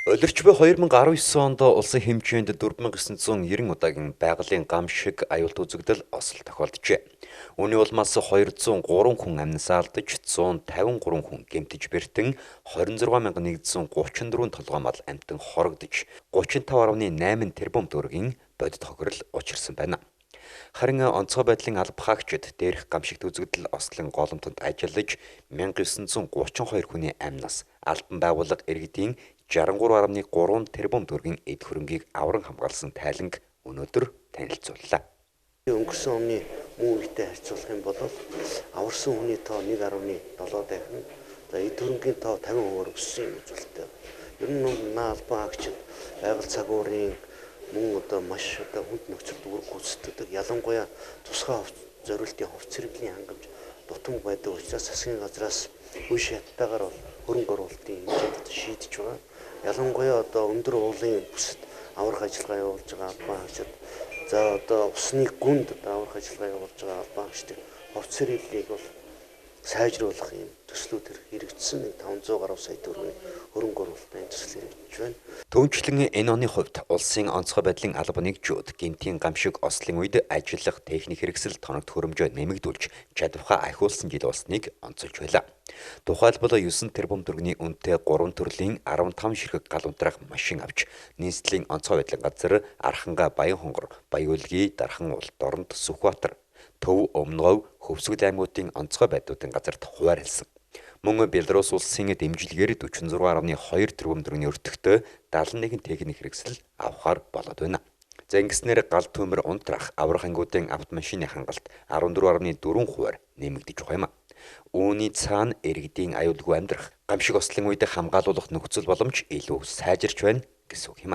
Улирч буй 2019 онд улсын хэмжээнд 4990 удаагийн байгалийн гам шиг аюулт үзэгдэл осол тохиолджээ. Үүний улмаас 203 хүн амнасаа алдаж, 153 хүн гэмтэж бэртэн, 26134 толгой мал амьтан хорогдож, 35.8 тэрбум төгрөгийн бодит хохирол учирсан байна. Харин онцгой байдлын алба хаагчид дээрх гамшигт үзэгдэл ослон голомтонд ажиллаж 1932 хүний амнаас албан байгууллага иргэдийн 63.3 тэрбум төгрөгийн эд хөрөнгийг авран хамгаалсан тайланг өнөөдөр танилцууллаа. Өнгөрсөн оны мөн үетэй харьцуулах юм бол аварсан хүний тоо 1.7 дахин, за эд хөрөнгийн тоо 50% өссөн юм үзүүлэлттэй. Ер нь наа албан хаагчид байгаль цагуурын мөн одоо маш одоо хүнд нөхцөлд үүрэг гүйцэтгэдэг. Ялангуяа тусгай зориултын хувц хэрэглийн хангамж дутам байдаг учраас засгийн газраас үе шаттайгаар бол хөрөнгө оруулалтын хэмжээнд шийдэж байгаа. Ялангуяа одоо өндөр уулын бүсэд аврах ажиллагаа явуулж байгаа албан хаагчид, за одоо усны гүнд одоо аврах ажиллагаа явуулж байгаа албан хаагчдын хувц хэрэглийг бол сайжруулах юм төслүүд хэрэгжсэн, нэг 500 гаруй сая төгрөгийн хөрөнгө оруулалтын төсөл хэрэгжиж байна. Түүнчлэн энэ оны хувьд улсын онцгой байдлын алба нэгжүүд гэмтийн гамшиг ослын үед ажиллах техник хэрэгсэл тоног төхөөрөмжөө нэмэгдүүлж чадвархаа ахиулсан жил болсныг онцолж байлаа. Тухайлбал 9 тэрбум төгрөгийн үнэтэй 3 төрлийн 15 ширхэг гал унтраах машин авч нийслэлийн онцгой байдлын газар Арханга, Баянхонгор, Баян-Өлгий, Дархан уул, Дорнод, Сүхбаатар, Төв, Өмнөговь, Хөвсгөл аймагуудын онцгой байдлуудын газарт хуваарлсан. Мөн Беларусь улсын дэмжлэгээр 46.2 тэрбум төгрөгийн өртөгтэй 71 техник хэрэгсэл авахар болоод байна. За ингэснээр гал төмөр унтраах аврах ангиудын автомашины хангалт 14.4 хувиар нэмэгдэж байгаа юм. Үүний цаана иргэдийн аюулгүй амьдрах, гамшиг ослын үед хамгаалуулах нөхцөл боломж илүү сайжирч байна гэсэн үг юм.